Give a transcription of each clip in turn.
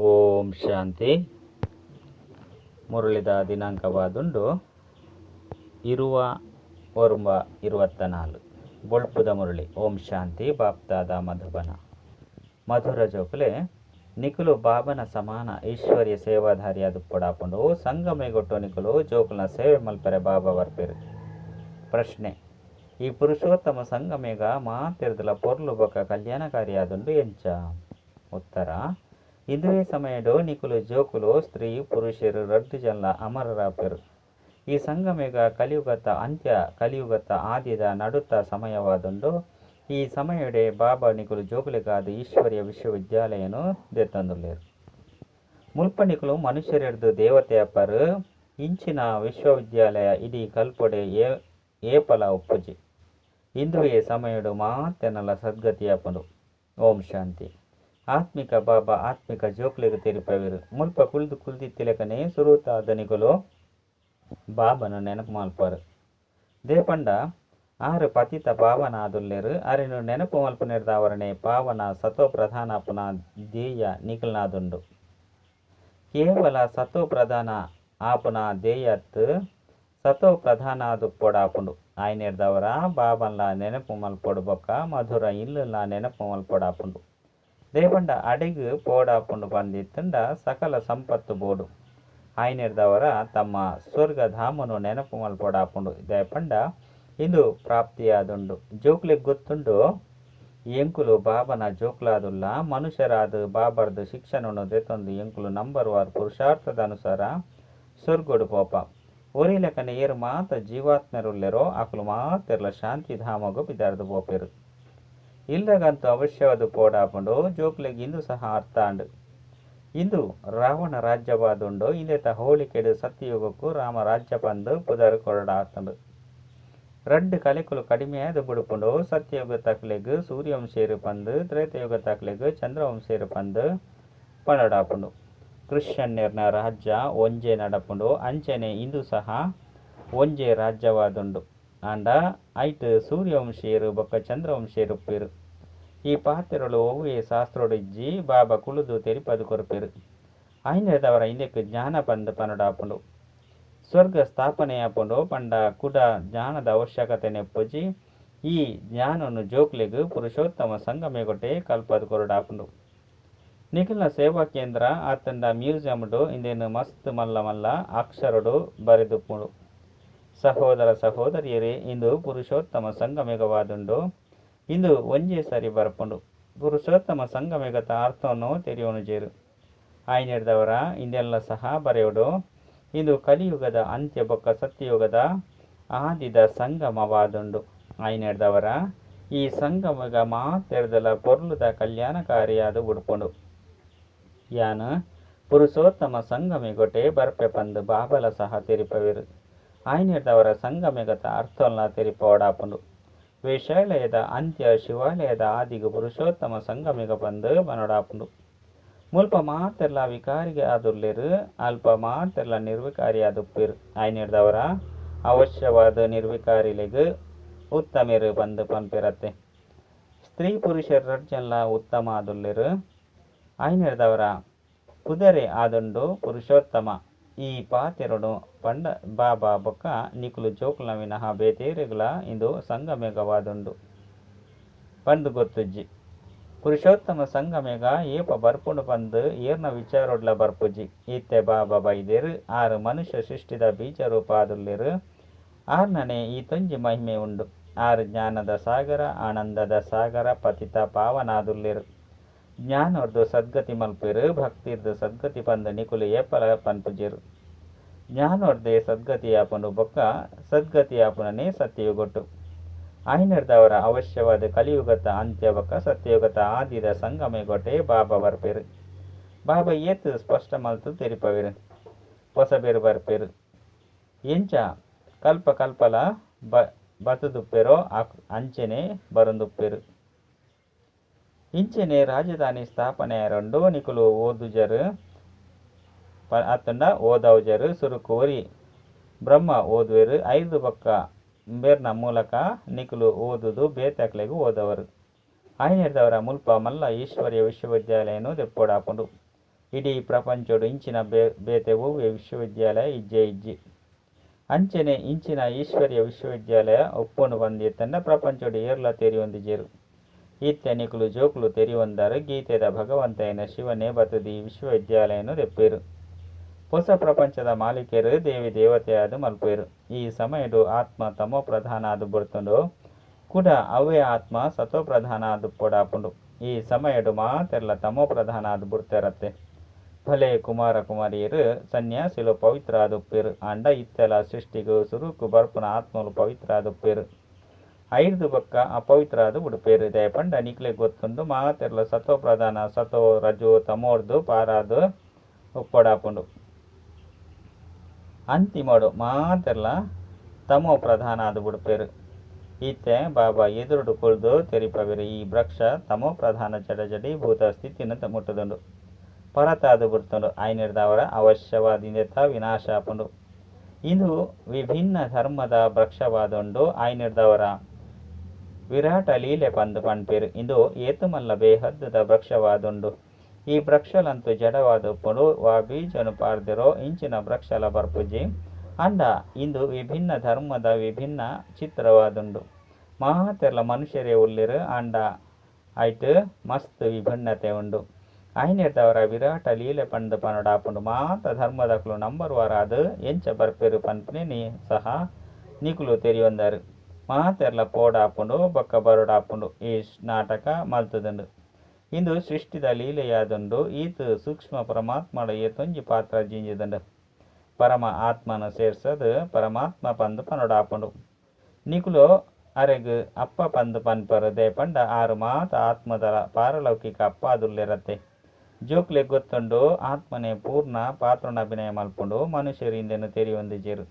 ಓಂ ಶಾಂತಿ. ಮುರಳಿದ ದಿನಾಂಕವಾದುಂಡು 29/24. ಬೊಳ್ಪುದ ಮುರಳಿ. ಓಂ ಶಾಂತಿ. ಬಾಪ್ದಾದ ಮಧುಬನ. ಮಧುರ ಜೋಕುಲೆ, ನಿಕುಲು ಬಾಬನ ಸಮಾನ ಐಶ್ವರ್ಯ ಸೇವಾಧಾರಿಯಾದ ಪೊಡಾಪುಂಡು. ಸಂಗಮೆಗೊಟ್ಟು ನಿಕುಲು ಜೋಕುಲ್ನ ಸೇವೆ ಮಲ್ಪರೆ ಬಾಬಾ ಬರ್ಪೇರು. ಪ್ರಶ್ನೆ: ಈ ಪುರುಷೋತ್ತಮ ಸಂಗಮೇಗ ಮಾತೆರ್ದಲ ಪೊರ್ಲು ಬೊಕ ಕಲ್ಯಾಣಕಾರಿಯಾದುಂಡು ಎಂಚ? ಉತ್ತರ: ಇಂದುವೇ ಸಮಯಡು ನಿಕುಲು ಜೋಕುಲು ಸ್ತ್ರೀ ಪುರುಷರು ರಡ್ಡು ಜನಲ ಅಮರರಾಪೆರು. ಈ ಸಂಗಮೇಗ ಕಲಿಯುಗತ ಅಂತ್ಯ ಕಲಿಯುಗತ ಆದಿದ ನಡುತ ಸಮಯವಾದುಂಡು. ಈ ಸಮಯಡೆ ಬಾಬಾ ನಿಕುಲು ಜೋಕುಲೆಗಾದ ಈಶ್ವರ್ಯ ವಿಶ್ವವಿದ್ಯಾಲಯನು ದೆತ್ತೊಂದುಲ್ಲೆರು. ಮುಲ್ಪ ನಿಕುಲು ಮನುಷ್ಯರೆಡ್ದು ದೇವತೆ ಅಪ್ಪರು. ಇಂಚಿನ ವಿಶ್ವವಿದ್ಯಾಲಯ ಇಡೀ ಕಲ್ಪೊಡೆ ಏಪಲ ಉಪ್ಪುಜಿ. ಇಂದುವೇ ಸಮಯಡು ಮಾತೆನಲ ಸದ್ಗತಿಯಾಪುಂಡು. ಓಂ ಶಾಂತಿ. ಆತ್ಮಿಕ ಬಾಬಾ ಆತ್ಮಿಕ ಜೋಕ್ಲೆಗ್ ತೆರಿಪವೆರು. ಮುಲ್ಪ ಕುಲ್ದು ಕುಲ್ದಿತ್ತಿಲೆಕನೆ ಸುರುತಾದ ನಿಕುಲು ಬಾಬನ ನೆನಪು ಮಲ್ಪರು. ದೇಪಂಡ ಆರು ಪತಿತ ಪಾವನಾದುಲ್ಲೆರು. ಅರೆನು ನೆನಪು ಮಲ್ಪುನೆರ್ದಾವರಣೆ ಪಾವನ ಸತೋ ಪ್ರಧಾನಾಪುನ ಧ್ಯೇಯ ನಿಕಲ್ನಾದುಂಡು. ಕೇವಲ ಸತೋ ಪ್ರಧಾನ ಆಪುನ ಧ್ಯೇಯತ್ ಸತೋ ಪ್ರಧಾನಾದು ಪೊಡಾಪುಂಡು. ಆಯ್ನೆರ್ದವರ ಬಾಬನ್ಲ ನೆನಪು ಮಲ್ಪೊಡು ಬೊಕ್ಕ ಮಧುರ ಇಲ್ಲುಲ ನೆನಪು ಮಲ್ಪೊಡಾಪುಂಡು. ದೇಪಂಡ ಅಡೆಗ್ ಪೋಡಾಪುಂಡು ಪಂದಿತ್ತುಂಡ ಸಕಲ ಸಂಪತ್ತು ಬೋಡು. ಆಯ್ನೆರ್ದವರ ತಮ್ಮ ಸ್ವರ್ಗಧಾಮನು ನೆನಪು ಮಲ್ಪೊಡಾಪುಂಡು. ದೇಪಂಡ ಇಂದು ಪ್ರಾಪ್ತಿಯಾದುಂಡು. ಜೋಕ್ಲೆಗ್ ಗೊತ್ತುಂಡು ಎಂಕುಲು ಬಾಬನ ಜೋಕ್ಲಾದುಲ್ಲ. ಮನುಷ್ಯರಾದ ಬಾಬರ್ದು ಶಿಕ್ಷಣನು ದೆತ್ತೊಂದು ಎಂಕುಲು ನಂಬರ್ ವಾರ್ ಪುರುಷಾರ್ಥದ ಅನುಸಾರ ಸ್ವರ್ಗೋಡು ಪೋಪ. ಒರಿ ಲೆಕ್ಕನೆ ಏರು ಮಾತ ಜೀವಾತ್ಮರುಲ್ಲೆರೋ ಅಕುಲು ಮಾತೆರ್ಲ ಶಾಂತಿಧಾಮಗು ಪಿದಾರ್ದು ಪೋಪೆರು. ಇಲ್ಲಗಂತೂ ಅವಶ್ಯವಾದ ಪೋಡಾಪುಂಡು. ಜೋಕ್ಲೆಗ್ ಇಂದು ಸಹ ಅರ್ಥ ಆಂಡ್. ಇಂದು ರಾವಣ ರಾಜ್ಯವಾದುಂಡು. ಇಂದೆತ ಹೋಳಿಕೆಡು ಸತ್ಯಯುಗಕ್ಕೂ ರಾಮ ರಾಜ್ಯ ಪಂದು ಪುದರ್ ಕೊರಡಾತುಂಡು. ರಡ್ಡು ಕಲೆಕುಲು ಕಡಿಮೆಯಾದ ಬುಡುಪುಂಡು. ಸತ್ಯಯುಗ ತಕ್ಲೆಗ್ ಸೂರ್ಯವಂಶೇರು ಪಂದು, ತ್ರೇತಯುಗ ತಕ್ಲೆಗ್ ಚಂದ್ರವಂಶೇರು ಪಂದು ಪಣಡಾಪುಂಡು. ಕ್ರಿಶ್ಚಿಯನ್ನೆರ್ನ ರಾಜ್ಯ ಒಂಜೆ ನಡಪುಂಡು. ಅಂಚನೆ ಇಂದು ಸಹ ಒಂಜೆ ರಾಜ್ಯವಾದುಂಡು. ಆಂಡ ಐಟ್ ಸೂರ್ಯವಂಶೀಯರು ಬೊಕ್ಕ ಚಂದ್ರವಂಶೀಯರು ಉಪ್ಪೆರು. ಈ ಪಾತ್ರಗಳು ಒವ್ವೇ ಶಾಸ್ತ್ರೋಡಿಜ್ಜಿ. ಬಾಬಾ ಕುಳುದು ತೆರಿಪದು ಕೊರ್ಪೆರು. ಆಯ್ನೆರ್ದವರ ಇಂದೆಕ್ ಜ್ಞಾನ ಪಂದ್ ಪನಡಾಪುಂಡು. ಸ್ವರ್ಗ ಸ್ಥಾಪನೆಯಾಪುಂಡು ಪಂಡ ಕುಡ ಜ್ಞಾನದ ಅವಶ್ಯಕತೆ ನೆಪ್ಪುಜಿ. ಈ ಜ್ಞಾನನು ಜೋಕ್ಲೆಗ್ ಪುರುಷೋತ್ತಮ ಸಂಗಮೇಗೊಟ್ಟೆ ಕಲ್ಪದ ಕೊರಡಾಪುಂಡು. ನಿಖಿಲ್ನ ಸೇವಾ ಕೇಂದ್ರ ಆತಂಡ ಮ್ಯೂಸಿಯಂಡು ಇಂದೇನು ಮಸ್ತ್ ಮಲ್ಲ ಮಲ್ಲ ಅಕ್ಷರಡು ಬರೆದುಪ್ಪುಂಡು. ಸಹೋದರ ಸಹೋದರಿಯರೇ, ಇಂದು ಪುರುಷೋತ್ತಮ ಸಂಗಮೇಗವಾದುಂಡು. ಇಂದು ಒಂಜೇ ಸರಿ ಬರ್ಪುಂಡು. ಪುರುಷೋತ್ತಮ ಸಂಗಮೇಗತ ಅರ್ಥವನ್ನು ತೆರಿಯೋಣುಜೇರು. ಆಯ್ನೆರ್ದವರ ಇಂದೆಲ್ಲ ಸಹ ಬರೆಯೋಡು. ಇಂದು ಕಲಿಯುಗದ ಅಂತ್ಯ ಬೊಕ್ಕ ಸತ್ಯಯುಗದ ಆದಿದ ಸಂಗಮವಾದುಂಡು. ಆಯ್ನೆರ್ದವರ ಈ ಸಂಗಮಗ ಮಾತೆರ್ದಲ ಪೊರ್ಲುದ ಕಲ್ಯಾಣಕಾರಿಯಾದ ಉಡುಪುಂಡು. ಯಾನ್ ಪುರುಷೋತ್ತಮ ಸಂಗಮೇಗೊಟೆ ಬರ್ಪೆ ಪಂದು ಬಾಬಲ ಸಹ ತೆರಿಪವೆರು. ಆಯ್ನೆರ್ದವರ ಸಂಗಮೇಗತ ಅರ್ಥವನ್ನ ತೆರಿಪೋಡಾಪುಂಡು. ವೇಷಾಲಯದ ಅಂತ್ಯ ಶಿವಾಲಯದ ಆದಿಗು ಪುರುಷೋತ್ತಮ ಸಂಗಮೇಗ ಪಂದು ಪನೋಡಾಪುಂಡು. ಮುಲ್ಪ ಮಾತೆರ್ಲ ವಿಕಾರಿಗೆ ಆದುಲ್ಲೆರು, ಅಲ್ಪ ಮಾತೆರ್ಲ ನಿರ್ವಿಕಾರಿ ಆದುಪ್ಪೆರು. ಆಯ್ನೆರ್ದವರ ಅವಶ್ಯವಾದ ನಿರ್ವಿಕಾರಿಲೆಗ್ ಉತ್ತಮೆರು ಪಂದು ಪನ್ಪೆರತ್ತೆ. ಸ್ತ್ರೀ ಪುರುಷರ ರಡ್ಜನ್ಲ ಉತ್ತಮ ಆದುಲ್ಲೆರು. ಆಯ್ನೆರ್ದವರ ಪುದರೆ ಆದುಂಡು ಪುರುಷೋತ್ತಮ. ಈ ಪಾತೆರಡು ಪಂಡ ಬಾಬಾ ಬೊಕ್ಕ ನಿಕುಲು ಜೋಕುಲ್ನ ವಿನಃ ಬೇತೇರೆಗ್ಲ ಇಂದು ಸಂಗಮೇಗವಾದುಂಡು ಪಂದು ಗೊತ್ತುಜ್ಜಿ. ಪುರುಷೋತ್ತಮ ಸಂಗಮೇಗ ಏಪ ಬರ್ಪುಂಡು ಪಂದು ಏರ್ನ ವಿಚಾರೋಡ್ಲ ಬರ್ಪುಜಿ. ಇತ್ತೆ ಬಾಬಾ ಬೈದೇರು. ಆರು ಮನುಷ್ಯ ಸೃಷ್ಟಿದ ಬೀಜ ರೂಪ ಆದುಲ್ಲೆರು. ಆರ್ನನೆ ಈ ತೊಂಜಿ ಮಹಿಮೆ ಉಂಡು. ಆರು ಜ್ಞಾನದ ಸಾಗರ, ಆನಂದದ ಸಾಗರ, ಪತಿತ ಪಾವನಾದುಲ್ಲೆರು. ಜ್ಞಾನರ್ದು ಸದ್ಗತಿ ಮಲ್ಪೆರು. ಭಕ್ತಿರ್ದು ಸದ್ಗತಿ ಪಂದು ನಿಕುಲು ಏಪಲ ಪನ್ಪುಜೆರು. ಜ್ಞಾನೋರ್ದೆ ಸದ್ಗತಿಯಾಪುಂಡು ಬೊಕ್ಕ ಸದ್ಗತಿಯಾಪುನನೆ ಸತ್ಯಯುಗೊಟ್ಟು. ಆಯ್ನೆರ್ದವರ ಅವಶ್ಯವಾದ ಕಲಿಯುಗತ ಅಂತ್ಯ ಬೊಕ್ಕ ಸತ್ಯಯುಗತ ಆದಿದ ಸಂಗಮೇಗೊಟೆ ಬಾಬಾ ಬರ್ಪೆರು. ಬಾಬಾ ಏತ್ ಸ್ಪಷ್ಟ ಮಲ್ತು ತೆರಿಪವೆರು. ಹೊಸಬೇರು ಬರ್ಪೆರು. ಎಂಚ ಕಲ್ಪ ಕಲ್ಪಲ ಬತುದುಪ್ಪೆರೋ ಅಂಚೆನೆ ಬರಂದುಪ್ಪೆರು. ಇಂಚೆನೆ ರಾಜಧಾನಿ ಸ್ಥಾಪನೆ ಆಯರಂಡು ನಿಕುಲು ಓದುಜರು ಅತ್ತಂಡ ಓದೌಜರು. ಸುರುಕು ಒರಿ ಬ್ರಹ್ಮ ಓದುವೆರು. ಐದು ಬೊಕ್ಕ ಬೇರ್ನ ಮೂಲಕ ನಿಕುಲು ಓದುದು ಬೇತಕ್ಲೆಗ್ ಓದವರು. ಆಯ್ನೆರ್ದವರ ಮುಲ್ಪ ಮಲ್ಲ ಈಶ್ವರ್ಯ ವಿಶ್ವವಿದ್ಯಾಲಯನು ದೆಪ್ಪೊಡಾಪುಂಡು. ಇಡೀ ಪ್ರಪಂಚೊಡು ಇಂಚಿನ ಬೇತೆ ಒವ್ವೆ ವಿಶ್ವವಿದ್ಯಾಲಯ ಇಜ್ಜೆ ಇಜ್ಜಿ. ಅಂಚನೆ ಇಂಚಿನ ಈಶ್ವರ್ಯ ವಿಶ್ವವಿದ್ಯಾಲಯ ಉಪ್ಪುಂಡು ಪಂದಿತ್ತಂಡ ಪ್ರಪಂಚೊಡು ಏರ್ಲ ತೆರಿಯೊಂದಿಜೆರ್. ಇತ್ತೆ ನಿಕುಲು ಜೋಕುಲು ತೆರಿಯೊಂದಾರ್ ಗೀತೆದ ಭಗವಂತೈನ ಶಿವನೇ ಬತ್ತುದು ಈ ವಿಶ್ವವಿದ್ಯಾಲಯನ್ ದೆಪ್ಪೆರ್. ಪೊಸ ಪ್ರಪಂಚದ ಮಾಲೀಕರು ದೇವಿ ದೇವತೆಯಾದ್ ಮಲ್ಪುವೆರು. ಈ ಸಮಯಡು ಆತ್ಮ ತಮೋ ಪ್ರಧಾನ ಆದ್ ಬುಡ್ತುಂಡು ಕುಡ ಅವೇ ಆತ್ಮ ಸತೋ ಪ್ರಧಾನ ಆದ್ ಪೊಡಾಪುಂಡು. ಈ ಸಮಯಡು ಮಾತೆರ್ಲ ತಮೋ ಪ್ರಧಾನ ಆದ್ ಬುಡ್ತೆರತ್ತೆ. ಭಲೆ ಕುಮಾರ ಕುಮಾರಿಯರು ಸನ್ಯಾಸಿಲು ಪವಿತ್ರ ಆದುಪ್ಪೆರು ಆಂಡ ಇತ್ತೆಲ ಸೃಷ್ಟಿಗು ಸುರುಕು ಬರ್ಪುನ ಆತ್ಮಲು ಪವಿತ್ರ ಆದುಪ್ಪೆರು. ಐರ್ದು ಬೊಕ್ಕ ಅಪವಿತ್ರ ಆದ್ ಬುಡ್ಪೆರು. ದಯಪಂಡ ನಿಕ್ಲೆ ಗೊತ್ತುಂಡು ಮಾತೆರ್ಲ ಸತೋ ಪ್ರಧಾನ ಸತೋ ರಜೋ ತಮೋರ್ದು ಪಾರಾದು ಉಪ್ಪೊಡಾಪುಂಡು. ಅಂತಿಮಡು ಮಾತೆರ್ಲ ತಮೋ ಪ್ರಧಾನ ಆದ್ ಬುಡ್ಪೆರು. ಇತ್ತೆ ಬಾಬಾ ಎದುರುಡು ಕುಲ್ದು ತೆರಿಪವೆರು ಈ ವೃಕ್ಷ ತಮೋ ಪ್ರಧಾನ ಜಡ ಜಡೀಭೂತ ಸ್ಥಿತಿನ ಮುಟ್ಟುದುಂಡು. ಪರತಾದ್ ಬುಡ್ತುಂಡು. ಆಯ್ನಿರ್ದಾವರ ಅವಶ್ಯವಾದ ಇಂದೆತ ವಿನಾಶ ಆಪುಂಡು. ಇಂದು ವಿಭಿನ್ನ ಧರ್ಮದ ವೃಕ್ಷವಾದುಂಡು. ಆಯ್ನಿರ್ದಾವರ ವಿರಾಟ ಲೀಲೆ ಪಂದ್ ಪನ್ಪೆರು. ಇಂದು ಏತುಮಲ್ಲ ಬೇಹದ್ದುದ ವೃಕ್ಷವಾದುಂಡು. ಈ ವೃಕ್ಷಲಂತೂ ಜಡವಾದ ಉಪ್ಪುಂಡು. ವಾ ಬೀಜನು ಪಾಡ್ದೆರೋ ಇಂಚಿನ ವೃಕ್ಷಲ ಬರ್ಪುಜಿ. ಆಂಡ ಇಂದು ವಿಭಿನ್ನ ಧರ್ಮದ ವಿಭಿನ್ನ ಚಿತ್ರವಾದುಂಡು. ಮಾತೆರ್ಲ ಮನುಷ್ಯರೇ ಉಲ್ಲೆರ್ ಆಂಡ ಐಟ್ ಮಸ್ತ್ ವಿಭಿನ್ನತೆ ಉಂಡು. ಆಯ್ನಿರ್ದಾವರ ವಿರಾಟ ಲೀಲೆ ಪಂದ್ ಪನೊಡಾಪುಂಡು. ಮಾತ ಧರ್ಮದಕುಲು ನಂಬರ್ ವಾರಾದ್ ಎಂಚ ಬರ್ಪೆರು ಪನ್ಪಿನ ಸಹ ನಿಕುಲು ತೆರಿಯೊಂದಾರು. ಮಾತೆರ್ಲ ಪೋಡಾಪುಂಡು ಬೊಕ್ಕ ಬರೊಡಾಪುಂಡು ಈ ನಾಟಕ ಮಲ್ತುದುಂಡು. ಇಂದು ಸೃಷ್ಟಿದ ಲೀಲೆಯಾದುಂಡು. ಈತ್ ಸೂಕ್ಷ್ಮ ಪರಮಾತ್ಮಡ ಏತೊಂಜಿ ಪಾತ್ರ ಜಿಂಜಿದುಂಡು. ಪರಮ ಆತ್ಮನ ಸೇರ್ಸದು ಪರಮಾತ್ಮ ಪಂದ್ ಪನೊಡಾಪುಂಡು. ನಿಕುಲು ಅರೆಗ್ ಅಪ್ಪ ಪಂದ್ ಪನ್ಪರು ದಯಪಂಡ ಆರು ಮಾತ ಆತ್ಮದ ಪಾರಲೌಕಿಕ ಅಪ್ಪಾದುಲ್ಲೆರತ್ತೆ. ಜೋಕ್ಲೆ ಗೊತ್ತುಂಡು ಆತ್ಮನೆ ಪೂರ್ಣ ಪಾತ್ರನ ಅಭಿನಯ ಮಲ್ಪುಂಡು. ಮನುಷ್ಯರು ಇಂದೆನ್ ತೆರಿಯೊಂದಿಜೆರು.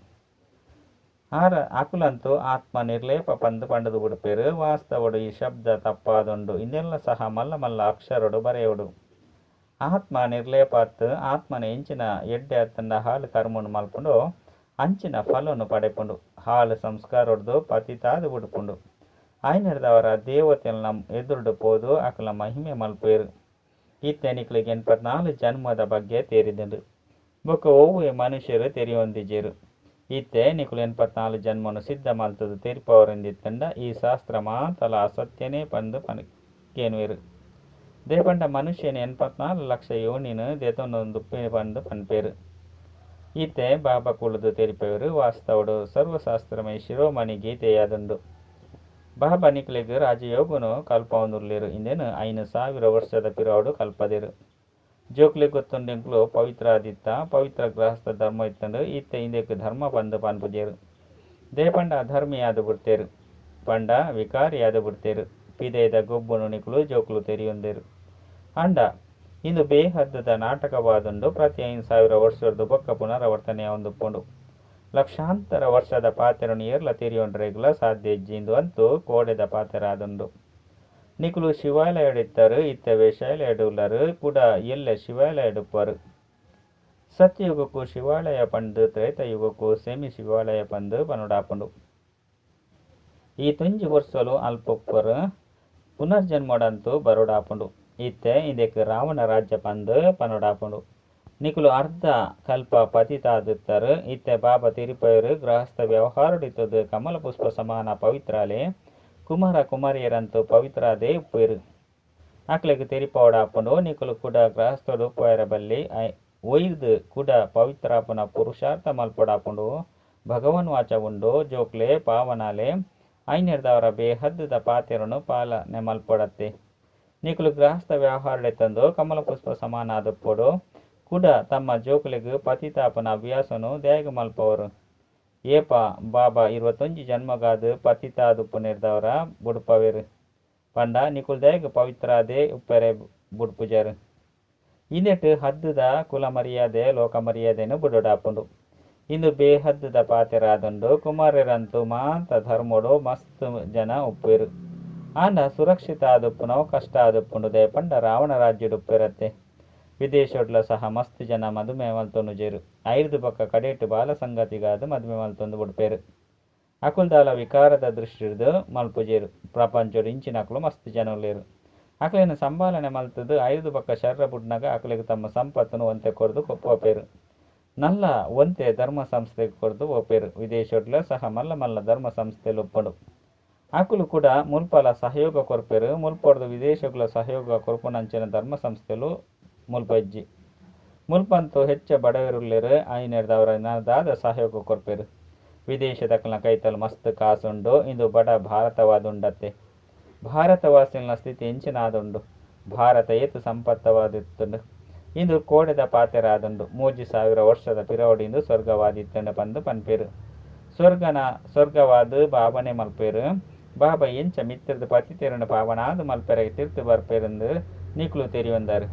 ಆರ ಅಕುಲಂತೂ ಆತ್ಮ ನಿರ್ಲೇಪ ಪಂದ್ ಪಂಡುದು ಬುಡ್ಪೆರು. ವಾಸ್ತವಡು ಈ ಶಬ್ದ ತಪ್ಪಾದುಂಡು. ಇಂದೆಲ್ಲ ಸಹ ಮಲ್ಲ ಮಲ್ಲ ಅಕ್ಷರಡು ಬರೆಯೋಡು. ಆತ್ಮ ನಿರ್ಲೇಪಾತ್ ಆತ್ಮನ ಎಂಚಿನ ಎಡ್ಡೆ ಅತ್ತಂಡ ಹಾಳು ಕರ್ಮನು ಮಲ್ಪುಂಡು ಅಂಚಿನ ಫಲನು ಪಡೆಪುಂಡು. ಹಾಳು ಸಂಸ್ಕಾರೊಡ್ದು ಪತಿತಾದ್ ಬುಡ್ಪುಂಡು. ಆಯ್ನಿರ್ದಾವರ ದೇವತೆಲ್ನ ಎದುರುಡು ಪೋದು ಅಕುಲ ಮಹಿಮೆ ಮಲ್ಪುವೆರು. ಇತ್ತೆ ನಿಕ್ಲೆಗ್ 84 ಜನ್ಮದ ಬಗ್ಗೆ ತೆರಿದುಂಡು. ಬೊಕ್ಕ ಒವ್ವೆ ಮನುಷ್ಯರು ತೆರಿಯೊಂದಿಜೆರು. ಇತ್ತೆ ನಿಕುಲು 84 ಜನ್ಮನು ಸಿದ್ಧ ಮಲ್ತುದು ತೆರಿಪವರೆಂದಿತ್ತಂಡ ಈ ಶಾಸ್ತ್ರ ಮಾತಲ ಅಸತ್ಯನೇ ಪಂದ್ ಕೇನುವೆರು. ದೇಪಂಡ ಮನುಷ್ಯನ 84 ಲಕ್ಷ ಯೋನಿನ ದೆತೊನೊಂದುಪ್ಪೆ ಪಂದ್ ಪನ್ಪೆರು. ಇತ್ತೆ ಬಾಬಾ ಕುಲುದು ತೆರಿಪವೆರು. ವಾಸ್ತವಡು ಸರ್ವಶಾಸ್ತ್ರಮಯ ಶಿರೋಮಣಿ ಗೀತೆಯಾದುಂಡು. ಬಾಬಾ ನಿಕ್ಲೆಗ್ ರಾಜಯೋಗನು ಕಲ್ಪವೊಂದುಲ್ಲೆರು. ಇಂದೆನ್ 5000 ವರ್ಷದ ಪಿರವುಡು ಕಲ್ಪದೆರು. ಜೋಕ್ಲೆ ಗೊತ್ತುಂಡೆಂಕ್ಲು ಪವಿತ್ರ ಆದಿತ್ತ ಪವಿತ್ರ ಗೃಹಸ್ಥ ಧರ್ಮ ಇತ್ತಂಡು. ಇತ್ತೆ ಇಂದೆಕ್ ಧರ್ಮ ಪಂದ್ ಪನ್ಪುಜೆರು. ದಯಪಂಡ ಅಧರ್ಮಿಯಾದ್ ಬುಡ್ತೆರು. ಪಂಡ ವಿಕಾರಿಯಾದ್ ಬುಡ್ತೆರು. ಪಿದೈದ ಗೊಬ್ಬುನು ನಿಕುಲು ಜೋಕುಲು ತೆರಿಯೊಂದೆರು. ಆಂಡ ಇಂದು ಬೇಹದ್ದುದ ನಾಟಕವಾದುಂಡು. ಪ್ರತಿ 5000 ವರ್ಷರ್ದು ಬೊಕ್ಕ ಪುನರಾವರ್ತನೆ ಆವೊಂದುಪ್ಪುಂಡು. ಲಕ್ಷಾಂತರ ವರ್ಷದ ಪಾತೆರನು ಏರ್ಲ ತೆರಿಯೊಂಡ್ರೆಗ್ಲ ಸಾಧ್ಯ ಇಜ್ಜಿ. ಇಂದು ಅಂತೂ ಕೋಡೆದ ಪಾತೆರ ಆದುಂಡು. ನಿಕುಲು ಶಿವಾಲಯಡಿತ್ತರು ಇತ್ತೆ ವೇಷಾಲಯಡುಲ್ಲರು ಕೂಡ ಎಲ್ಲೆ ಶಿವಾಲಯಡುಪ್ಪರು. ಸತ್ಯಯುಗಕ್ಕೂ ಶಿವಾಲಯ ಪಂದು ತ್ರೇತಾಯುಗಕ್ಕೂ ಸೆಮಿ ಶಿವಾಲಯ ಪಂದು ಪನೊಡಾಪುಂಡು. ಈ ತುಂಜಿ ವರ್ಷಲು ಅಲ್ಪೊಪ್ಪರು ಪುನರ್ಜನ್ಮಡಂತೂ ಬರೊಡಾಪುಂಡು. ಇತ್ತೆ ಇಂದೆಕ್ ರಾವಣ ರಾಜ್ಯ ಪಂದು ಪನೊಡಾಪುಂಡು. ನಿಕುಲು ಅರ್ಧ ಕಲ್ಪ ಪತಿತಾದಿತ್ತರು. ಇತ್ತೆ ಬಾಬಾ ತೆರಿಪವೆರು ಗೃಹಸ್ಥ ವ್ಯವಹಾರಡಿತ್ತದು ಕಮಲ ಪುಷ್ಪ ಸಮಾನ ಪವಿತ್ರಾಲೆ ಕುಮಾರ ಕುಮಾರಿಯರಂತೂ ಪವಿತ್ರಾದೇ ಉಪ್ಪೇರು. ಅಕ್ಲೆಗ್ ತೆರಿಪವಡಾಪುಂಡು. ನಿಕುಲು ಕೂಡ ಗೃಹಸ್ಥಡು ಉಪ್ಪುವೆರ ಬಲ್ಲಿ ಒಯ್ದು ಕೂಡ ಪವಿತ್ರಾಪುನ ಪುರುಷಾರ್ಥ ಮಲ್ಪೊಡಾಪುಂಡು. ಭಗವಾನ್ ವಾಚ ಉಂಡು ಜೋಕ್ಲೆ ಪಾವನಾಲೆ ಐನಿರ್ದವರ ಬೇಹದ್ದುದ ಪಾತೆರನು ಪಾಲನೆ ಮಲ್ಪೊಡತ್ತೆ. ನಿಕುಲು ಗೃಹಸ್ಥ ವ್ಯವಹಾರಡೆತ್ತಂದು ಕಮಲ ಪುಷ್ಪ ಸಮಾನ ಆದುಪ್ಪೊಡು. ಕೂಡ ತಮ್ಮ ಜೋಕುಲೆಗ್ ಪತಿತಾಪನ ಅಭ್ಯಾಸನು ದ್ಯಾಗ ಮಲ್ಪವರು. ಏಪ ಬಾಬಾ 21 ಜನ್ಮಗಾದು ಪತಿತಾದುಪ್ಪು ನಿರ್ದವರ ಬುಡ್ಪವೆರು. ಪಂಡ ನಿಕುಲು ದಾಯೆಗ್ ಪವಿತ್ರಾದೇ ಉಪ್ಪೆರೆ ಬುಡ್ಪುಜರು. ಇಂದೆಟ್ ಹದ್ದುದ ಕುಲ ಮರ್ಯಾದೆ ಲೋಕ ಮರ್ಯಾದೆನು ಬುಡೊಡಾಪುಂಡು. ಇಂದು ಬೇಹದ್ದುದ ಪಾತೆರ ಆದುಂಡು. ಕುಮಾರರಂತೂ ಮಾತ ಧರ್ಮಡು ಮಸ್ತ್ ಜನ ಉಪ್ಪುವೆರು. ಆಂಡ ಸುರಕ್ಷಿತ ಆದುಪ್ಪುನವು ಕಷ್ಟ ಆದುಪ್ಪುಂಡು. ದಯಪಂಡ ರಾವಣ ರಾಜ್ಯಡು ಉಪ್ಪೆರತ್ತೆ. ವಿದೇಶಡ್ಲ ಸಹ ಮಸ್ತ್ ಜನ ಮದುಮೆ ಮಲ್ತೊನುಜೆರು. ಐರ್ದು ಬೊಕ್ಕ ಕಡೆಟ್ ಬಾಲ ಸಂಗತಿಗಾದ್ ಮದುಮೆ ಮಲ್ತೊಂದು ಬುಡ್ಪೆರು. ಅಕುಲ್ದಾಲ ವಿಕಾರದ ದೃಷ್ಟಿಡ್ದು ಮಲ್ಪುಜೆರು. ಪ್ರಪಂಚಡ್ ಇಂಚಿನಕುಲು ಮಸ್ತ್ ಜನ ಉಲ್ಲೆರು. ಅಕಲೆನ ಸಂಭಾಲನೆ ಮಲ್ತದು ಐದು ಬೊಕ್ಕ ಶರ್ರ ಬುಡ್ನಗ ಅಕಲೆಗ್ ತಮ್ಮ ಸಂಪತ್ತುನು ಒಂತೆ ಕೊರ್ದು ಪೋಪೆರ್. ನಲ್ಲ ಒಂತೆ ಧರ್ಮ ಸಂಸ್ಥೆಗ್ ಕೊರ್ದು ಪೋಪೆರ್. ವಿದೇಶೊಡ್ಲ ಸಹ ಮಲ್ಲ ಮಲ್ಲ ಧರ್ಮ ಸಂಸ್ಥೆಲು ಉಪ್ಪುಂಡು. ಅಕುಲು ಕೂಡ ಮುಲ್ಪಲ ಸಹಯೋಗ ಕೊರ್ಪೆರ್. ಮುಲ್ಪೊರ್ದು ವಿದೇಶಗುಲ ಸಹಯೋಗ ಕೊರ್ಪುನಂಚಿನ ಧರ್ಮ ಸಂಸ್ಥೆಲು ಮುಲ್ಪ ಇಜ್ಜಿ. ಮುಲ್ಪಂತೂ ಹೆಚ್ಚ ಬಡವೆರುಲ್ಲೆರ್ ಐನೆರ್ದಾವರ ದಾದ ಸಹಯೋಗ ಕೊರ್ಪೆರ್. ವಿದೇಶದಕಲ್ನ ಕೈತಲ್ ಮಸ್ತ್ ಕಾಸುಂಡು. ಇಂದು ಬಡ ಭಾರತವಾದುಂಡತ್ತೆ. ಭಾರತವಾಸಿಲ್ನ ಸ್ಥಿತಿ ಎಂಚಿನಾದುಂಡು. ಭಾರತ ಏತ್ ಸಂಪತ್ತವಾದಿತ್ತುಂಡು. ಇಂದು ಕೋಡೆದ ಪಾತೆರಾದುಂಡು. 3000 ವರ್ಷದ ಪಿರವುಡು ಇಂದು ಸ್ವರ್ಗವಾದಿತ್ತುಂಡು ಪಂದ್ ಪನ್ಪೆರ್. ಸ್ವರ್ಗನ ಸ್ವರ್ಗವಾದ್ ಬಾಬನೆ ಮಲ್ಪೆರ್. ಬಾಬಾ ಎಂಚ ಮಿತ್ತಿರ್ದ್ ಪತಿತೆರೆನ್ ಪಾವನಾದ್ ಮಲ್ಪೆರೆ ತಿರ್ತ್ ಬರ್ಪೆರೆಂದ್ ನಿಕುಲು ತೆರಿಯೊಂದರ್.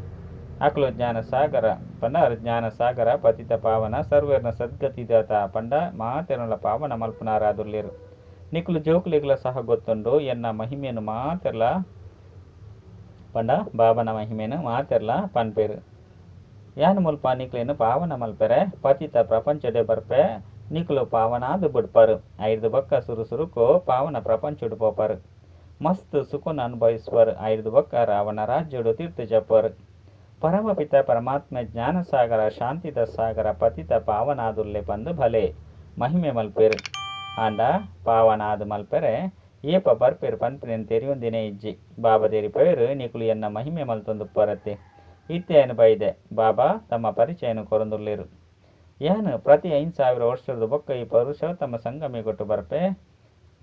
ಅಕುಲು ಜ್ಞಾನ ಸಾಗರ ಪಂಡ ಜ್ಞಾನ ಸಾಗರ ಪತಿತ ಪಾವನ ಸರ್ವೇರ್ನ ಸದ್ಗತಿದಾತ ಪಂಡ ಮಾತೆರ್ನಲ ಪಾವನ ಮಲ್ಪುನಾರಾದುಲ್ಲೆರ್. ನಿಕುಲು ಜೋಕುಲೆಗ್ಲ ಸಹ ಗೊತ್ತುಂಡು ಎನ್ನ ಮಹಿಮೆನ್ ಮಾತೆರ್ಲ ಪಂಡ ಬಾಬನ ಮಹಿಮೆನ್ ಮಾತೆರ್ಲ ಪನ್ಪೆರ್. ಯಾನ್ ಮುಲ್ಪ ನಿಕ್ಲೆನ್ ಪಾವನ ಮಲ್ಪೆರೆ ಪತಿತ ಪ್ರಪಂಚಡೆ ಬರ್ಪೆ. ನಿಕುಲು ಪಾವನಾದ್ ಬುಡ್ಪರ್. ಐರ್ದ್ ಬೊಕ್ಕ ಸುರು ಸುರುಕು ಪಾವನ ಪ್ರಪಂಚಡ್ ಪೋಪರ್. ಮಸ್ತ್ ಸುಖನ್ ಅನುಭವಿಸುವರು. ಐರ್ದ್ ಬೊಕ್ಕ ರಾವಣ ರಾಜ್ಯಡ್ ತಿರ್ತ್ ಜಪ್ಪುವರ್. ಪರಮಪಿತ ಪರಮಾತ್ಮ ಜ್ಞಾನ ಸಾಗರ ಶಾಂತಿದ ಸಾಗರ ಪತಿತ ಪಾವನಾದುಲ್ಲೆ ಪಂದ್ ಭಲೆ ಮಹಿಮೆ ಮಲ್ಪೆರ್. ಆಂಡ ಪಾವನಾದ್ ಮಲ್ಪೆರೆ ಏಪ ಬರ್ಪೆರ್ ಪನ್ಪಿನೆನ್ ತೆರಿಯೊಂದಿನೇ ಇಜ್ಜಿ. ಬಾಬಾ ತೆರಿಪವೆರ್ ನಿಕುಲು ಎನ್ನ ಮಹಿಮೆ ಮಲ್ತೊಂದುಪ್ಪರತ್ತೆ. ಇತ್ತೆ ಯಾನ್ ಬೈದೆ. ಬಾಬಾ ತಮ್ಮ ಪರಿಚಯನ್ ಕೊರೊಂದುಲ್ಲೆರ್. ಯಾನ್ ಪ್ರತಿ 5000 ವರ್ಷದ ಬೊಕ್ಕ ಈ ಪುರುಷೋತ್ತಮ ಸಂಗಮಿಗೊಟ್ಟು ಬರ್ಪೆ.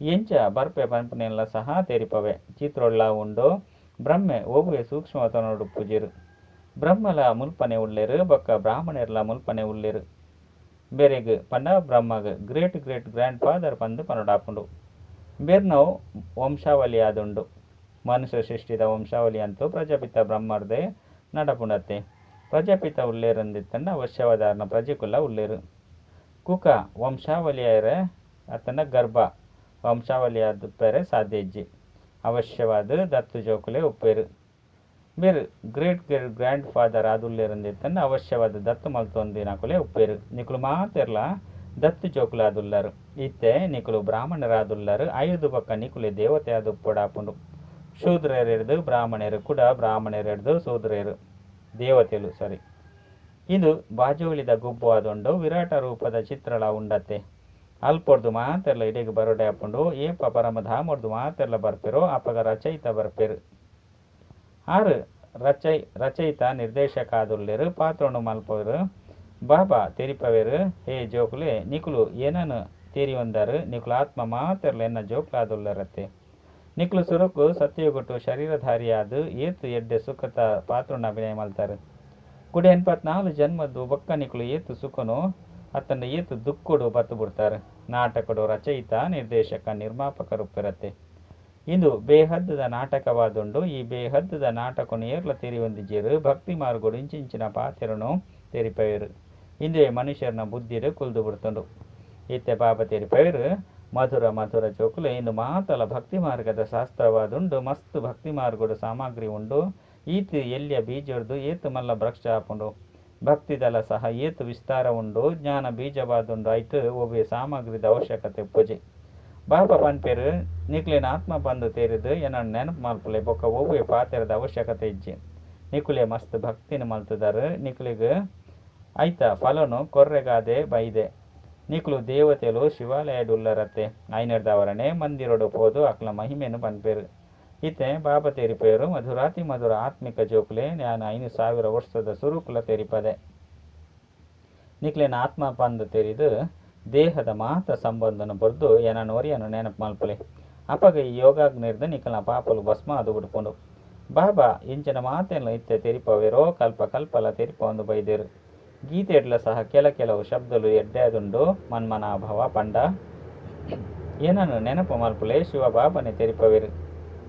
ಎಂಚ ಬರ್ಪೆ ಪನ್ಪಿನೆನ್ಲ ಸಹ ತೆರಿಪವೆ. ಚಿತ್ರೊಡ್ಲ ಉಂಡು. ಬ್ರಹ್ಮೆ ಒವ್ವೆ ಸೂಕ್ಷ್ಮವತನೊಡು ಪೂಜೆರ್. ಬ್ರಹ್ಮಲ ಮುಲ್ಪನೆ ಉಲ್ಲೆರ್ ಬೊಕ್ಕ ಬ್ರಾಹ್ಮಣೆರ್ಲ ಮುಲ್ಪನೆ ಉಲ್ಲೆರ್. ಬೆರೆಗ್ ಪಂಡ ಬ್ರಹ್ಮಗ್ great great grand father ಪಂದ್ ಪನೊಡಾಪುಂಡು. ಬೆರ್ನವು ವಂಶಾವಳಿ ಆದುಂಡು. ಮನುಷ್ಯ ಸೃಷ್ಟಿದ ವಂಶಾವಳಿ ಅಂತೂ ಪ್ರಜಾಪಿತ ಬ್ರಹ್ಮರ್ದೆ ನಡಪುಂಡತ್ತೆ. ಪ್ರಜಾಪಿತ ಉಲ್ಲೆರಂದಿತ್ತಂಡ ಅವಶ್ಯವಾದಾರ್ನ ಪ್ರಜೆಕುಲ್ಲ ಉಲ್ಲೆರ್. ಕುಕ ವಂಶಾವಳಿಯಾಯರೆ ಅತ್ತಂಡ ಗರ್ಭ ವಂಶಾವಳಿ ಆದುಪ್ಪೆರೆ ಸಾಧ್ಯ ಇಜ್ಜಿ. ಅವಶ್ಯವಾದ್ ದತ್ತು ಜೋಕುಲೆ ಉಪ್ಪೆರ್. ಬೇರ್ great great grand father ಆದುಲ್ಲೆರಂದಿತ್ತಂಡ ಅವಶ್ಯವಾದ್ ದತ್ತು ಮಲ್ತೊಂದಿನಕುಲೇ ಉಪ್ಪೆರ್. ನಿಕುಲು ಮಾತೆರ್ಲ ದತ್ತು ಜೋಕುಲಾದುಲ್ಲರ್. ಇತ್ತೆ ನಿಕುಲು ಬ್ರಾಹ್ಮಣರಾದುಲ್ಲರ್. ಐರ್ದ್ ಬೊಕ್ಕ ನಿಕುಲೆ ದೇವತೆ ಆದುಪ್ಪೊಡಾಪುಂಡು. ಶೂದ್ರೆರೆಡ್ದ್ ಬ್ರಾಹ್ಮಣೆರ್ ಕೂಡ ಬ್ರಾಹ್ಮಣೆರೆಡ್ದ್ ಶೂದ್ರೆರ್ ದೇವತೆಲು ಸಾರಿ. ಇಂದು ಬಾಜೋಲಿದ ಗೊಬ್ಬು ಆದುಂಡು. ವಿರಾಟ ರೂಪದ ಚಿತ್ರಲ ಉಂಡತ್ತೆ. ಅಲ್ಪೊರ್ದು ಮಾತೆರ್ಲ ಇಡೆಗ್ ಬರೊಡೆ ಆಪುಂಡು. ಏಪ ಪರಮಧಾಮೊರ್ದು ಮಾತೆರ್ಲ ಬರ್ಪೆರೋ ಅಪಗ ರಚಯಿತ ಬರ್ಪೆರ್. ಆರ್ ರಚಯಿತ ನಿರ್ದೇಶಕ ಆದುಲ್ಲೆರ್. ಪಾತ್ರೊನು ಮಲ್ಪುವೆರ್. ಬಾಬಾ ತೆರಿಪವೆರ್ ಹೇ ಜೋಕುಲೆ ನಿಕುಲು ಏನನ್ ತೆರಿಯೊಂದರ್. ನಿಕುಲು ಆತ್ಮ ಮಾತೆರ್ಲ ಎನ್ನ ಜೋಕುಲಾದುಲ್ಲರತ್ತೆ. ನಿಕುಲು ಸುರುಕು ಸತ್ಯಯುಗಟ್ಟು ಶರೀರಧಾರಿಯಾದ್ ಏತ್ ಎಡ್ಡೆ ಸುಖತ ಪಾತ್ರೊನು ಅಭಿನಯ ಮಲ್ತಾರ್. ಕುಡ 84 ಜನ್ಮದ ಬೊಕ್ಕ ನಿಕುಲು ಏತ್ ಸುಖನು ಅತ್ತಂಡ ಏತ್ ದುಃಖಡು ಬತ್ತು ಬಿಡ್ತಾರೆ. ನಾಟಕಡು ರಚಯಿತ ನಿರ್ದೇಶಕ ನಿರ್ಮಾಪಕರುಪ್ಪೆರತ್ತೆ. ಇಂದು ಬೇಹದ್ದುದ ನಾಟಕವಾದುಂಡು. ಈ ಬೇಹದ್ದುದ ನಾಟಕನು ಏರ್ಲ ತೆರಿಯೊಂದಿಜೆರ್. ಭಕ್ತಿ ಮಾರ್ಗಡು ಇಂಚಿಂಚಿನ ಪಾತೆರನು ತೆರಿಪವೆರ್. ಇಂದುವೆ ಮನುಷ್ಯರ್ನ ಬುದ್ಧಿಡ್ ಕುಲ್ದು ಬಿಡ್ತುಂಡು. ಇತ್ತೆ ಬಾಬಾ ತೆರಿಪವೆರ್ ಮಧುರ ಮಧುರ ಜೋಕುಲೆ ಇಂದು ಮಾತಲ ಭಕ್ತಿ ಮಾರ್ಗದ ಶಾಸ್ತ್ರವಾದುಂಡು. ಮಸ್ತ್ ಭಕ್ತಿ ಮಾರ್ಗಡು ಸಾಮಗ್ರಿ ಉಂಡು. ಈತ್ ಎಲ್ಯ ಬೀಜೊರ್ದು ಏತ್ ಮಲ್ಲ ವೃಕ್ಷ ಆಪುಂಡು. ಭಕ್ತಿದಲ ಸಹ ಏತ್ ವಿಸ್ತಾರ ಉಂಡು. ಜ್ಞಾನ ಬೀಜವಾದುಂಡು. ಐಟ್ ಒವ್ವೆ ಸಾಮಗ್ರಿದ ಅವಶ್ಯಕತೆ ಉಪ್ಪುಜಿ. ಬಾಬಾ ಪನ್ಪೆರ್ ನಿಕ್ಲೆನ ಆತ್ಮ ಪಂದ್ ತೆರಿದು ಎನನ್ ನೆನಪು ಮಲ್ಪುಲೆ ಬೊಕ್ಕ ಒವ್ವೆ ಪಾತೆರದ ಅವಶ್ಯಕತೆ ಇಜ್ಜಿ. ನಿಕುಲೆ ಮಸ್ತ್ ಭಕ್ತಿನ ಮಲ್ತುದರ್. ನಿಕ್ಲೆಗ್ ಐತ ಫಲನು ಕೊರ್ರೆಗಾದೆ ಬೈದೆ. ನಿಕುಲು ದೇವತೆಲು ಶಿವಾಲಯಡ್ ಉಲ್ಲರತ್ತೆ. ಐನೆರ್ದಾವರನೆ ಮಂದಿರಡ್ ಪೋದು ಅಕ್ಲ ಮಹಿಮೆನ್ ಪನ್ಪೆರ್. ಇತ್ತೆ ಬಾಬಾ ತೆರಿಪೆರ್ ಮಧುರಾತಿ ಮಧುರ ಆತ್ಮಿಕ ಜೋಕುಲೆ ಯಾನ್ 5000 ವರ್ಷದ ಸುರುಕುಲ ತೆರಿಪದೆ. ನಿಕ್ಲೆನ ಆತ್ಮ ಪಂದ್ ತೆರಿದು ದೇಹದ ಮಾತ ಸಂಬಂಧನ ಬುರ್ದು ಎನನ್ ಒರಿಯನು ನೆನಪು ಮಲ್ಪುಲೆ. ಅಪಗ ಈ ಯೋಗಾಗ್ನಿರ್ದ್ ನಿಕಲ್ನ ಪಾಪಲು ಭಸ್ಮ ಆದ್ ಬುಡ್ಪುಂಡು. ಬಾಬಾ ಇಂಚಿನ ಮಾತೆನ್ಲ ಇತ್ತೆ ತೆರಿಪವೆರೋ ಕಲ್ಪ ಕಲ್ಪಲ ತೆರಿಪವೊಂದು ಬೈದೆರ್. ಗೀತೆಡ್ಲ ಸಹ ಕೆಲ ಕೆಲವು ಶಬ್ದಲು ಎಡ್ಡೆ ಆದುಂಡು. ಮನ್ಮನಾಭವ ಪಂಡ ಏನನ್ನು ನೆನಪು ಮಲ್ಪುಲೆ ಶಿವ ಬಾಬನೆ ತೆರಿಪವೆರ್.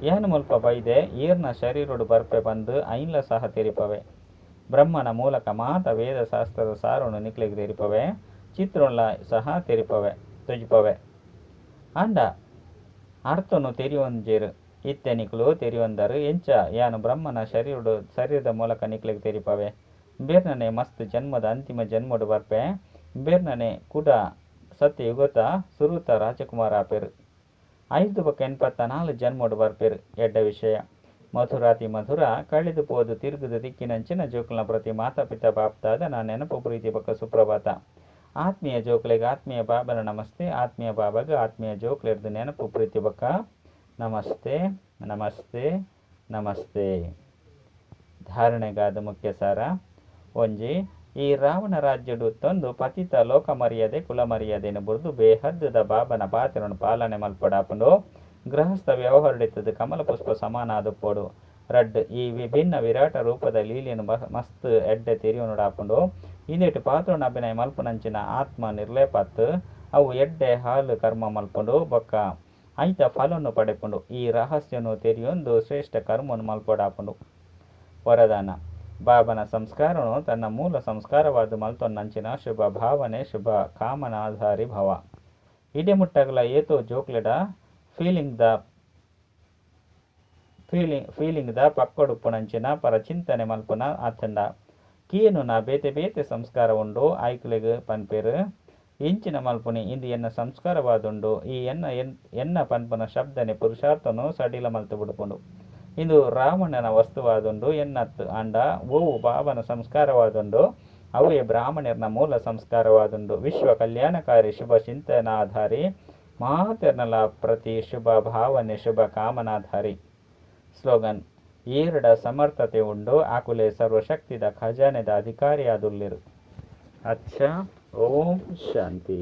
ಯಾನ್ ಮುಲ್ಪ ಬೈದೆ ಏರ್ನ ಶರೀರೊಡು ಬರ್ಪೆ ಪಂದ್ ಐನ್ಲ ಸಹ ತೆರಿಪವೆ. ಬ್ರಹ್ಮನ ಮೂಲಕ ಮಾತ ವೇದ ಶಾಸ್ತ್ರದ ಸಾರನು ನಿಕ್ಲೆಗ್ ತೆರಿಪವೆ. ಚಿತ್ರೊನ್ಲ ಸಹ ತೆರಿಪವೆ ತೊಜಿಪವೆ. ಆಂಡ ಅರ್ಥನು ತೆರಿಯೊಂಜೆರ್. ಇತ್ತೆ ನಿಕುಲು ತೆರಿಯೊಂದರ್ ಎಂಚ ಯಾನ್ ಬ್ರಹ್ಮನ ಶರೀರದ ಮೂಲಕ ನಿಕ್ಲೆಗ್ ತೆರಿಪವೆ. ಬೇರ್ನನೆ ಮಸ್ತ್ ಜನ್ಮದ ಅಂತಿಮ ಜನ್ಮಡು ಬರ್ಪೆ. ಬೇರ್ನನೆ ಕುಡ ಸತ್ಯಯುಗತ ಸುರುತ ರಾಜಕುಮಾರ ಆಪೆರ್. ಐರ್ದ್ ಬೊಕ್ಕ 84 ಜನ್ಮಡು ಬರ್ಪೆರ್. ಎಡ್ಡೆ ವಿಷಯ. ಮಧುರಾತಿ ಮಧುರ, ಕಳೆದು ಪೋದು ತಿರುಗುದು ತಿಕ್ಕಿನಂಚಿನ ಜೋಕುಲ್ನ ಪ್ರತಿ ಮಾತಾ ಪಿತಾ ಬಾಪ್ದಾದನ ನೆನಪು ಪ್ರೀತಿ ಬೊಕ್ಕ ಸುಪ್ರಭಾತ. ಆತ್ಮೀಯ ಜೋಕುಲೆಗ್ ಆತ್ಮೀಯ ಬಾಬನ ನಮಸ್ತೆ. ಆತ್ಮೀಯ ಬಾಬಾಗ್ ಆತ್ಮೀಯ ಜೋಕುಲೆರ್ದ್ ನೆನಪು ಪ್ರೀತಿ ಬೊಕ್ಕ ನಮಸ್ತೆ ನಮಸ್ತೆ ನಮಸ್ತೆ. ಧಾರಣೆಗಾದ ಮುಖ್ಯ ಸಾರ. ಒಂಜಿ, ಈ ರಾವಣ ರಾಜ್ಯಡು ತಂದು ಪತಿತ ಲೋಕ ಮರ್ಯಾದೆ ಕುಲ ಮರ್ಯಾದೆನು ಬುಡ್ದು ಬೇಹದ್ದುದ ಬಾಬನ ಪಾತ್ರನು ಪಾಲನೆ ಮಲ್ಪಡಾಪುಂಡು. ಗೃಹಸ್ಥ ವ್ಯವಹಾರಡಿತ್ತದು ಕಮಲ ಪುಷ್ಪ ಸಮಾನ ಆದುಪ್ಪೊಡು. ರಡ್ಡ್, ಈ ವಿಭಿನ್ನ ವಿರಾಟ ರೂಪದ ಲೀಲೆನು ಮಸ್ತ್ ಎಡ್ಡೆ ತೆರಿಯೊನುಡಾಪುಂಡು. ಇಂದೆಟ್ ಪಾತ್ರನ ಅಭಿನಯ ಮಲ್ಪುನಂಚಿನ ಆತ್ಮ ನಿರ್ಲೇಪತ್ ಅವು ಎಡ್ಡೆ ಹಾಲು ಕರ್ಮ ಮಲ್ಪುಂಡು ಬೊಕ್ಕ ಐತ ಫಲನು ಪಡೆಪುಂಡು. ಈ ರಹಸ್ಯನು ತೆರಿಯೊಂದು ಶ್ರೇಷ್ಠ ಕರ್ಮನು ಮಲ್ಪಡಾಪುಂಡು. ವರದಾನ, ಬಾಬನ ಸಂಸ್ಕಾರನು ತನ್ನ ಮೂಲ ಸಂಸ್ಕಾರವಾದ ಮಲ್ತೊನ್ನಂಚಿನ ಶುಭ ಭಾವನೆ ಶುಭ ಕಾಮನಾಧಾರಿ ಭವ. ಇಡೆ ಮುಟ್ಟಗಲ ಏತೋ ಜೋಕ್ಲೆಡ ಫೀಲಿಂಗ್ ದ ಫೀಲಿಂಗ್ ಫೀಲಿಂಗ್ ದ ಪಕ್ಕಡುಪ್ಪುನಂಚಿನ ಪರಚಿಂತನೆ ಮಲ್ಪುನ ಆತ್ಂಡ ಕೇನುನ ಬೇತೆ ಬೇತೆ ಸಂಸ್ಕಾರ ಉಂಡು. ಆಯ್ಕುಲೆಗ್ ಪನ್ಪೆರ್ ಎಂಚಿನ ಮಲ್ಪುನಿ, ಇಂದು ಎನ್ನ ಸಂಸ್ಕಾರವಾದುಂಡು. ಈ ಎನ್ನ ಎನ್ನ ಪನ್ಪುನ ಶಬ್ದನೆ ಪುರುಷಾರ್ಥನು ಸಡಿಲ ಮಲ್ತ್ ಬಿಡ್ಪುಂಡು. ಇಂದು ರಾವಣನ ವಸ್ತುವಾದುಂಡು, ಎನ್ನತ್ತು. ಆಂಡ ಓವು ಬಾಬನ ಸಂಸ್ಕಾರವಾದುಂಡು ಅವೇ ಬ್ರಾಹ್ಮಣರ್ನ ಮೂಲ ಸಂಸ್ಕಾರವಾದುಂಡು. ವಿಶ್ವ ಕಲ್ಯಾಣಕಾರಿ ಶುಭ ಚಿಂತನಾಧಾರಿ ಮಾತೆರ್ನಲ ಪ್ರತಿ ಶುಭ ಭಾವನೆ ಶುಭ ಕಾಮನಾಧಾರಿ. ಸ್ಲೋಗನ್, ಏರಡ ಸಮರ್ಥತೆ ಉಂಡು ಆಕುಲೆ ಸರ್ವಶಕ್ತಿದ ಖಜಾನೆದ ಅಧಿಕಾರಿಯಾದುಲ್ಲೆರ್. ಅಚ್ಚ, ಓಂ ಶಾಂತಿ.